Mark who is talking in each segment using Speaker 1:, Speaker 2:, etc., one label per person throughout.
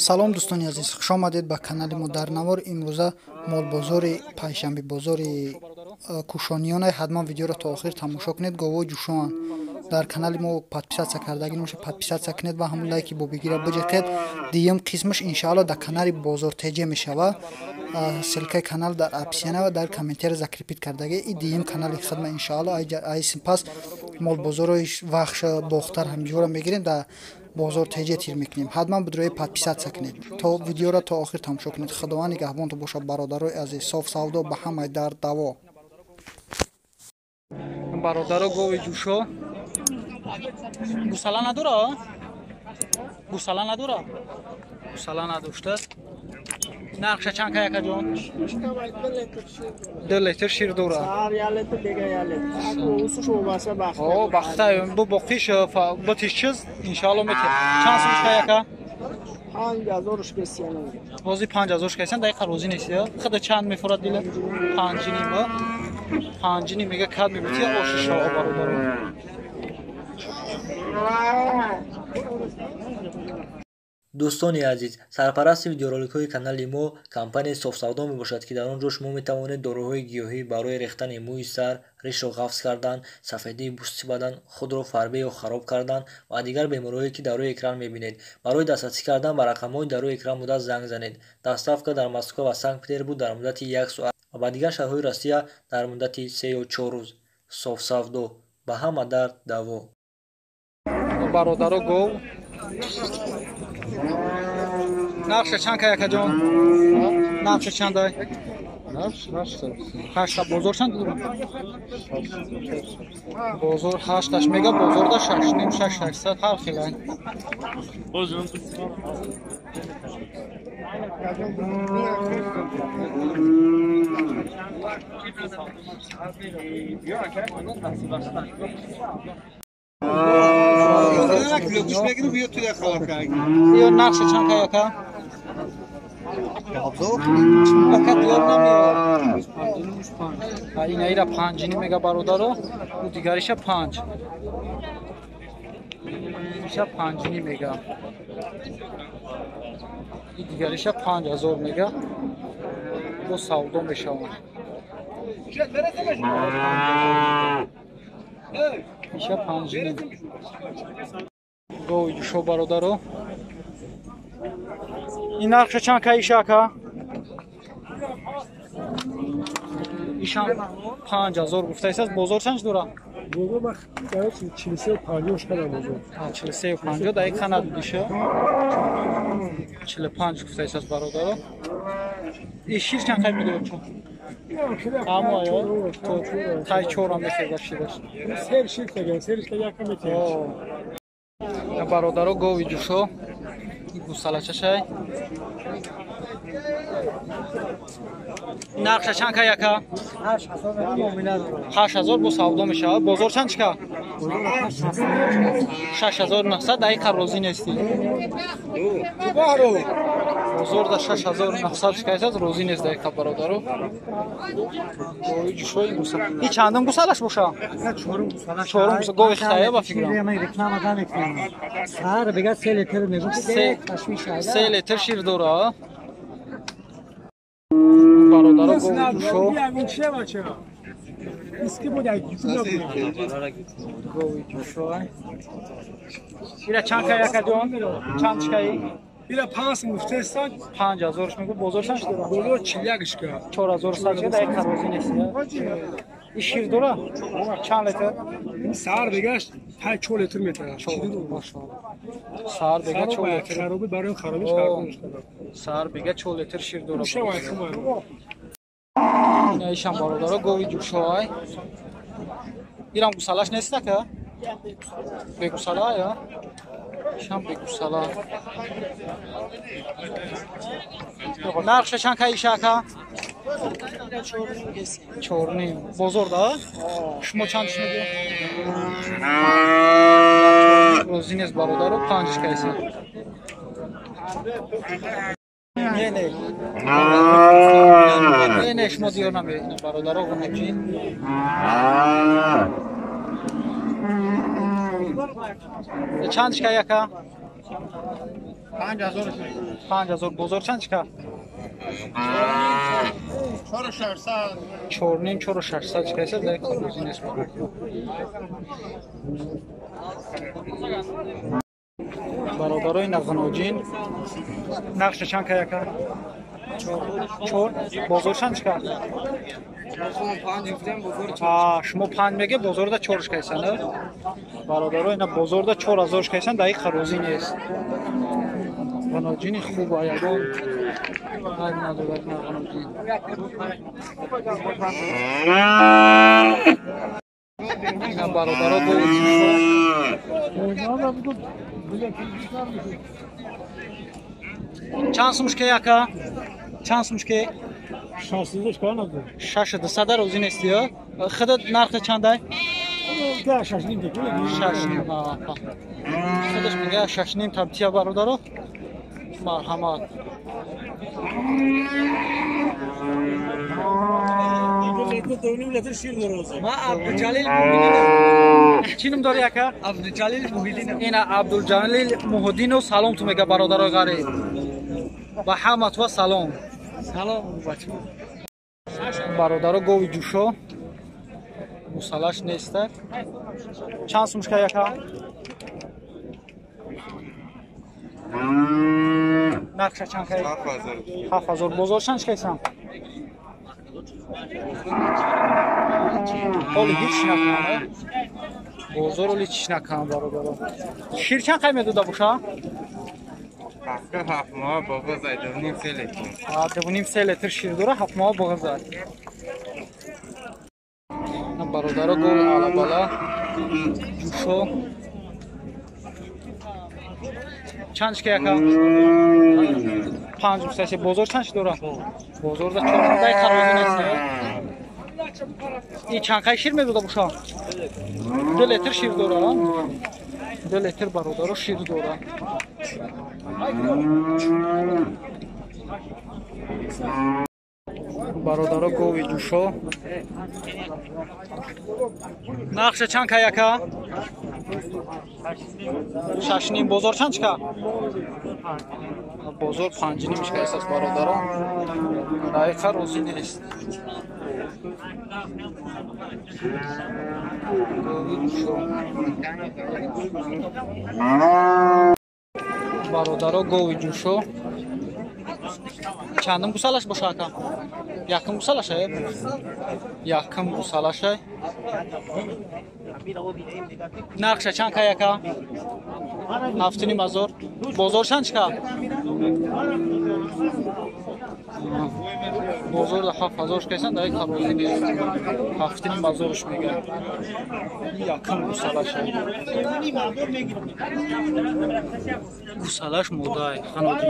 Speaker 1: Салом дӯстони азиз, хуш омадед ба канали мо. Дар навор имрӯза молбозори панҷшанбебозори Кушониёна. Ҳатман видеоро то охир тамошо кунед. Говои ҷӯшоанд. Дар канали мо подписаться кардаги набошед, подписаться кунед ва ҳамун лайки бобигира биҷиқед. Дуюм қисмаш иншаалло дар канали Бозор ТЖ мешавад. Ссылкаи канал дар описания ва дар комментария закрепить кардаги. И дуюм канали хидма иншаалло айсин пас молбозорои Вахш, Бохтар ҳамҷоро мегирем, дар Бозор ТЖ тир мекунем. Ҳатман бидрои подписаться кунед, то видеоро то охир тамошо кунед. Худованд нигаҳбонтон бошад, бародарои азиз. Соф савдо ба ҳамаи дард даво.
Speaker 2: Бародаро, гови ҷӯшо гусала надора? Гусала надора? Гусала надошта. Нархша чанд ка, якаҷон? 2 литр шир дора. О, бахта бу боқиш бутиш чиз иншаалло мети. Чанд сум ка, яка?
Speaker 3: 5000 шкесиян.
Speaker 2: Рози 5000 шкесиян, дақиқа розӣ нести. Худа чанд мефурад дила? 5 ним. 5 ним мега кад мебути оши шао, бародаро.
Speaker 4: Дӯстони азиз, сарпарасти видеороликҳои канали мо компанияи Софсавдо мебошад, ки дар он ҷо шумо метавонед доруҳои гиёҳӣ барои рехтани мӯи сар, ришро ғафз кардан, сафедии пӯсти бадан, худро фарбе ё хароб кардан ва дигар бемориҳое, ки дар рӯи экран мебинед. Барои дастрасӣ кардан ба рақамҳои дар рӯи экран буда занг занед. Доставка дар Москва ва Санкт Петербург дар муддати як соат ва ба дигар шаҳрҳои Россия дар муддати 3 ё 4 рӯз. Софсавдо ба ҳама дард даво.
Speaker 2: Бародаро, гов нархша чанд ка, якаҷон? Нархша чандай? Ҳашта. Бозор чанд дурам? Бозор ҳашташ мега, бозорда шаш ним, шаш шашсад ҳар хелай. Ё нархша чанд ка, яка? Ака, диёр намеёр. Инаира панҷини мега, бародаро, ӯ дигариша панҷ. Иша панҷини мега. И дигариша 5000 мега. Бо савдо мешаванд. Иша панҷини. Гови ҷӯшо, бародаро. Ин нархша чанд ка, иша, ака? Ишам 5000 гуфтаистааст. Бозор чанд дора? 43,50 дар як хана диша. 45 гуфтаистааст, бародаро. И шир чанд қай медорад чун? Амо ё тай чорам мехезад шираш. Бародаро, гови ҷӯшо гусалачашай. Нархша чанд ка, яка? 8000 бо савдо мешавад. Бозор чанд чика? 6900 дақиқа розӣ нестӣ. Бозор да 6900 чикаистааст, розӣ нест дақиқа, бародаро. Гови ҷӯшои гусала. И чандум гусалаш боша? Чорум гусала. Гови хитая ба фикрам. 3 литр шир дора. Бародаро, гови ҷӯшо. Гови ҷӯшо. Ира чанд ка, якаҷон? Чанд чикаи?
Speaker 3: Ира панҷ муфтесан.
Speaker 2: 5000-ш мегӯ, бозор чанд дора?
Speaker 3: Бозор 41-шка.
Speaker 2: 4100 чика, дар як розӣ нести. И шир дора? Чанд литр?
Speaker 3: Саҳар бегашт тай 4 литр метарад.
Speaker 2: Саҳар бега 4 литр.
Speaker 3: Хароби барои харобиш.
Speaker 2: Саҳар бега 4 литр шир дора. Ишам, бародаро, гови ҷӯшоай. Ирам гусалаш нест, ака? Бегусала я? Ишам бегусала. Нархша чанд ка, иша, ака? Чорним. Бозор да? Шумо чанд мегӯед? Розӣ нест, бародаро, панҷ кайси. Не, не. Не, не, шумо диёр намеед, бародаро, ғунаҷӣ. Чанд шка, яка?
Speaker 5: 5000.
Speaker 2: 5000 бозор чанд чика?
Speaker 5: 4600.
Speaker 2: 4.5 4600 чика аст, дар розӣ нест. Бародарои нағноҷин нақша чанд ка яка? 4. Бозор чанд чика? Шумо 5 меге, бозорда 4 шкайсан. Бародаро ина бозорда 4000 шкайсан, дар иқа розӣ нест. Ғаноҷини хуб ягон айб надорад на ғаноҷин. Ина бародаро чанд сумшке яка? Чанд сумшке? 600 розӣ нести, ё? Худат нархи чандай?
Speaker 3: 6.5.
Speaker 2: 6.5. Худаш мега 6.5 табтия бародаро. Марҳамат.
Speaker 6: Ма Абдулҷалил Муҳиддинов.
Speaker 2: Чӣ ном дори ака?
Speaker 6: Абдулҷалил Муҳиддинов.
Speaker 2: Ина Абдулҷалил Муҳиддинов салом ту мега бародарои ғариб. Ба ҳаматва салом.
Speaker 6: Салом бача.
Speaker 2: Бародаро гови ҷӯшо мусалаш неста. Чанд сумшка яка? Нархша чанд кай? 7000. Бозор чанд шкайсан? Оли ҳеч накан. Бозор оли чиш накан бародаро. Шир чанд қай медода боша?
Speaker 5: Ҳафт моҳ боғизай, 2.5 литр.
Speaker 2: 2.5 литр шир дора, 7 моҳ боғизай. Бародаро гови алабала ҷӯшо чанд шка яка? 5 мустаси. Бозор чанд ши дора? Бозорда 4 дай қарозӣ нест. И чанд қай шир медода боша? 2 литр шир дора. 2 литр бародаро шир дора. Бародаро гови ҷӯшо нақша чанд ка яка? 6.5. Бозор чанд чика? Бозор 5.5 чика аст бародаро. Раиқа розӣ нест. Гови ҷӯшо. Бародаро гови ҷӯшо чандум гусалаш боша ака? Якум гусалаша? Якум гусалаша. Нархша чанд кай ака? 7.5 ҳазор. Бозор чанд чика? Бозор 7000 шкайсан, дар қарозӣ нест. 7.5 ҳазорш мега. Якум гусалаша. Гусалаш модай, ханоди.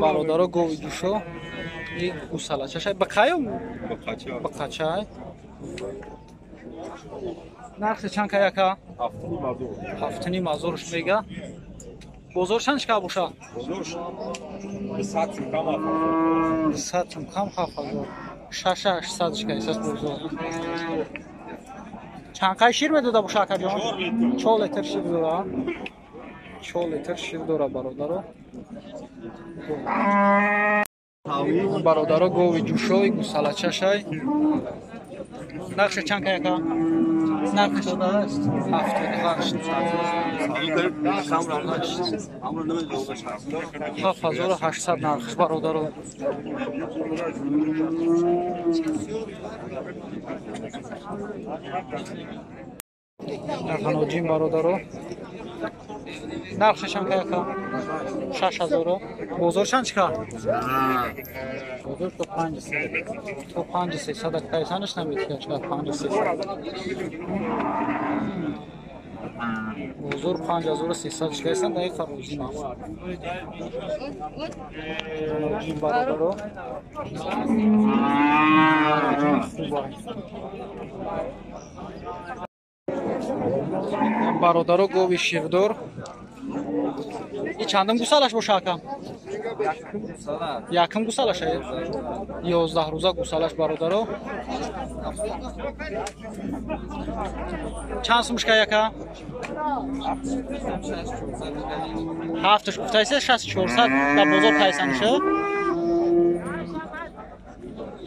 Speaker 2: Бародаро гови ҷӯшо и гусалачашай. Ба каё? Ба қачай. Нархи чанд кай ака? 7.5 ҳазорш мега. Бозор чанд чика боша? 100 сум кам 7000. 6800 чика эсас бозор. Чанд қай шир медода боша акаҷон? 4 литр шир дора. 4 литр шир дора бародаро. Бародаро гови ҷӯшои гусалачашай. Нархша чанд кай ака? Нархш 78. 7800 нархш бародаро. Нарханоҷин бародаро. Нархша чанд кай ака? 6000. Бозор чанд чика? Бозор то 5300. То 5300 кайсанаш наметия чика 5300. Бозор 5300 чикайсан, дар қарозӣ нест. Ҷин бародаро. Бародаро гови ширдор. И чандум гусалаш боша ака? Якум гусалаш 11 рӯза гусалаш бародаро. Чанд сумшка яка? Ҳафташ гуфтайса 6400 дар бозор кайсаниша.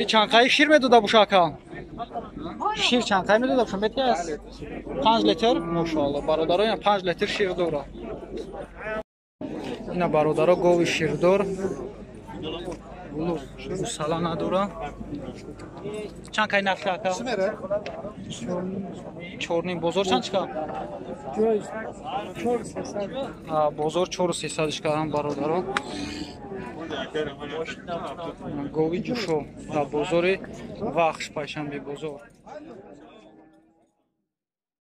Speaker 2: И чанд қай шир медода буша ака? Шир чанд қай медода буша? Мети аст 5 литр. Мошоалло бародаро, ина 5 литр шир дора. Ина бародаро гови ширдор. Гусала надора. Чанд кай нархи ака? 4.5. Бозор чанд чика? Бозор 4300 чика бародаро. Гови ҷушо дар бозори Вахш, Пайшанби бозор.